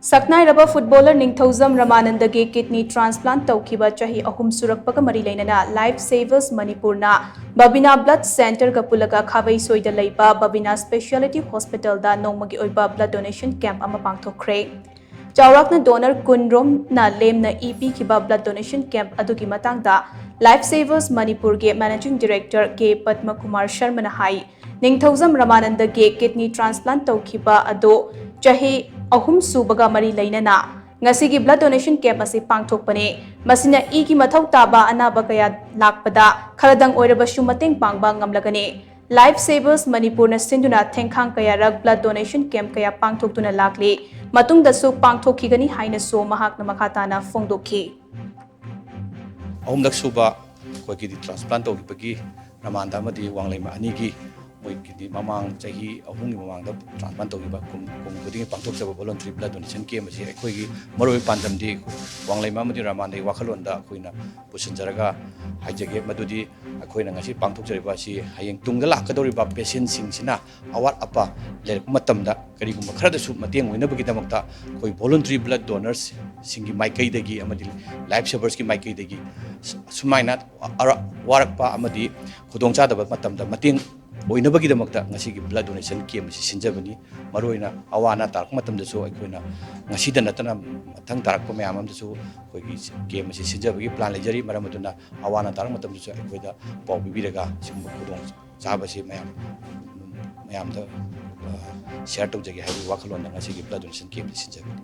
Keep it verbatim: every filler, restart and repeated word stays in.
ꯁꯛꯅꯥꯏꯔꯕ ꯐꯨꯠꯕꯣꯂꯔ ꯅꯤꯡꯊꯧꯖꯝ ꯔꯃꯥꯅꯟꯗꯒꯤ ꯀꯤꯗꯅꯤ ꯇ꯭ꯔꯥꯟꯁꯄ꯭ꯂꯥꯟꯠ ꯇꯧꯈꯤꯕ ꯆꯍꯤ ꯑꯍꯨꯝ ꯁꯨꯔꯛꯄꯒ ꯃꯔꯤ ꯂꯩꯅꯅ Life Savers ꯃꯅꯤꯄꯨꯔꯅ ꯕꯕꯤꯅꯥ ꯕ꯭ꯂꯗ ꯁꯦꯟꯇꯔꯒ ꯄꯨꯜꯂꯒ ꯈꯥꯕꯩꯁꯣꯏꯗ ꯂꯩꯕ ꯕꯕꯤꯅꯥ ꯁ꯭ꯄꯦꯁꯤꯌꯥꯂꯤꯇꯤ ꯍꯣꯁꯄꯤꯇꯥꯜꯗ ꯅꯣꯡꯃꯒꯤ ꯑꯣꯏꯕ ꯕ꯭ꯂꯗ ꯗꯣꯅꯦꯁꯟ ꯀꯦꯝꯞ ꯑꯃ ꯄꯥꯡꯊꯣꯛꯈ꯭ꯔꯦ꯫ ꯆꯥꯎꯔꯥꯛꯅ ꯗꯣꯅꯔ ꯀꯨꯟ ꯔꯣꯝꯅ ꯂꯦꯝꯅ ꯏ ꯄꯤꯈꯤꯕ ꯕ꯭ꯂꯗ ꯗꯣꯅꯦꯁꯟ ꯀꯦꯝꯞ ꯑꯗꯨꯒꯤ ꯃꯇꯥꯡꯗ Life Savers ꯃꯅꯤꯄꯨꯔꯒꯤ ꯃꯦꯅꯦꯖꯤꯡ ꯗꯤꯔꯦꯛꯇꯔ ꯀꯦ ꯄꯗꯃꯀꯨꯃꯥꯔ ꯁꯔꯃꯅ ꯍꯥꯏ, ꯅꯤꯡꯊꯧꯖꯝ ꯔꯃꯥꯅꯟꯗꯒꯤ ꯀꯤꯗꯅꯤ ꯇ꯭ꯔꯥꯟꯁꯄ꯭ꯂꯥꯟꯠ ꯇꯧꯈꯤꯕ ꯑꯗꯨ ꯆꯍꯤ ꯑꯍꯨꯝ ꯁꯨꯕꯒ ꯃꯔꯤ ꯂꯩꯅꯅ ꯉꯁꯤꯒꯤ ꯕ꯭ꯂꯗ ꯗꯣꯅꯦꯁꯟ ꯀꯦꯝꯞ ꯑꯁꯤ ꯄꯥꯡꯊꯣꯛꯄꯅꯤ꯫ ꯃꯁꯤꯅ ꯏꯒꯤ ꯃꯊꯧ ꯇꯥꯕ ꯑꯅꯥꯕ ꯀꯌꯥ ꯂꯥꯛꯄꯗ ꯈꯔꯗꯪ ꯑꯣꯏꯔꯕꯁꯨ ꯃꯇꯦꯡ ꯄꯥꯡꯕ ꯉꯝꯂꯒꯅꯤ꯫ Life Savers ꯃꯅꯤꯄꯨꯔꯅ ꯁꯤꯟꯗꯨꯅ ꯊꯦꯡꯈꯥꯡ ꯀꯌꯥꯔꯛ ꯕ꯭ꯂꯗ ꯗꯣꯅꯦꯁꯟ ꯀꯦꯝꯞ ꯀꯌꯥ ꯄꯥꯡꯊꯣꯛꯇꯨꯅ ꯂꯥꯛꯂꯤ꯫ ꯃꯇꯨꯡꯗꯁꯨ ꯄꯥꯡꯊꯣꯛꯈꯤꯒꯅꯤ ꯍꯥꯏꯅꯁꯨ ꯃꯍꯥꯛꯅ ꯃꯈꯥ ꯇꯥꯅ ꯐꯣꯡꯗꯣꯛꯈꯤ꯫ ꯑꯍꯨꯝꯂꯛ ꯁꯨꯕ ꯑꯩꯈꯣꯏ ꯀꯤꯗꯅꯤ ꯇ꯭ꯔꯥꯟꯁꯄ꯭ꯂꯥꯟꯠ ꯇꯧꯈꯤꯕꯒꯤ ꯔꯃꯥꯟꯗ ꯑꯃꯗꯤ ꯋꯥꯡꯂꯩꯃ ꯑꯅꯤꯒꯤ ꯃꯣꯏ ꯀꯤꯗꯅꯤ ꯃꯃꯥꯡ ꯆꯍꯤ ꯑꯍꯨꯝꯒꯤ ꯃꯃꯥꯡꯗ ꯇ꯭ꯔꯥꯟꯁꯄ꯭ꯂꯥꯟꯠ ꯇꯧꯈꯤꯕ ꯀꯨꯝ ꯀꯨꯝ ꯈꯨꯗꯤꯡꯒꯤ ꯄꯥꯡꯊꯣꯛꯆꯕ voluntary blood donation camp ꯑꯁꯤ ꯑꯩꯈꯣꯏꯒꯤ ꯃꯔꯨꯑꯣꯏꯕ ꯄꯥꯟꯗꯝꯗꯤ ꯋꯥꯡꯂꯩꯃ ꯑꯃꯗꯤ ꯔꯃꯥꯟꯗꯒꯤ ꯋꯥꯈꯜꯂꯣꯟꯗ ꯑꯩꯈꯣꯏꯅ ꯄꯨꯁꯤꯟꯖꯔꯒ ꯍꯥꯏꯖꯒꯦ꯫ ꯃꯗꯨꯗꯤ ꯑꯩꯈꯣꯏꯅ ꯉꯁꯤ ꯄꯥꯡꯊꯣꯛꯆꯔꯤꯕ ꯑꯁꯤ ꯍꯌꯦꯡ ꯇꯨꯡꯗ ꯂꯥꯛꯀꯗꯧꯔꯤꯕ ꯄꯦꯁꯦꯟꯁꯤꯡꯁꯤꯅ ꯑꯋꯥꯠ ꯑꯄꯥ ꯂꯩꯔꯛꯄ ꯃꯇꯝꯗ ꯀꯔꯤꯒꯨꯝꯕ ꯈꯔꯗꯁꯨ ꯃꯇꯦꯡ ꯑꯣꯏꯅꯕꯒꯤꯗꯃꯛꯇ ꯑꯩꯈꯣꯏ voluntary blood donorsꯁꯤꯡꯒꯤ ꯃꯥꯏꯀꯩꯗꯒꯤ ꯑꯃꯗꯤ Life Saversꯀꯤ ꯃꯥꯏꯀꯩꯗꯒꯤ ꯁꯨꯃꯥꯏꯅ ꯑꯔ- ꯋꯥꯔꯛꯄ ꯑꯃꯗꯤ ꯈꯨꯗꯣꯡꯆꯥꯗꯕ ꯃꯇꯝꯗ ꯃꯇꯦꯡ ꯑꯣꯏꯅꯕꯒꯤꯗꯃꯛꯇ ꯉꯁꯤꯒꯤ blood donation camp ꯑꯁꯤ ꯁꯤꯟꯖꯕꯅꯤ꯫ ꯃꯔꯨꯑꯣꯏꯅ ꯑꯋꯥ ꯑꯅꯥ ꯇꯥꯔꯛꯄ ꯃꯇꯝꯗꯁꯨ ꯑꯩꯈꯣꯏꯅ ꯉꯁꯤꯗ ꯅꯠꯇꯅ ꯃꯊꯪ ꯇꯥꯔꯛꯄ ꯃꯌꯥꯝ ꯑꯃꯗꯁꯨ ꯑꯩꯈꯣꯏꯒꯤ camp ꯑꯁꯤ ꯁꯤꯟꯖꯕꯒꯤ plan ꯂꯩꯖꯔꯤ꯫ ꯃꯔꯝ ꯑꯗꯨꯅ ꯑꯋꯥ ꯑꯅꯥ ꯇꯥꯔꯛꯄ ꯃꯇꯝꯗꯁꯨ ꯑꯩꯈꯣꯏꯗ ꯄꯥꯎ ꯄꯤꯕꯤꯔꯒ ꯁꯤꯒꯨꯝꯕ ꯈꯨꯗꯣꯡ ꯆꯥꯕꯁꯤ ꯃꯌꯥꯝ ꯃꯌꯥꯝꯗ share ꯇꯧꯖꯒꯦ ꯍꯥꯏꯕꯒꯤ ꯋꯥꯈꯜꯂꯣꯟꯗ ꯉꯁꯤꯒꯤ blood donation camp ꯁꯤꯟꯖꯕꯅꯤ꯫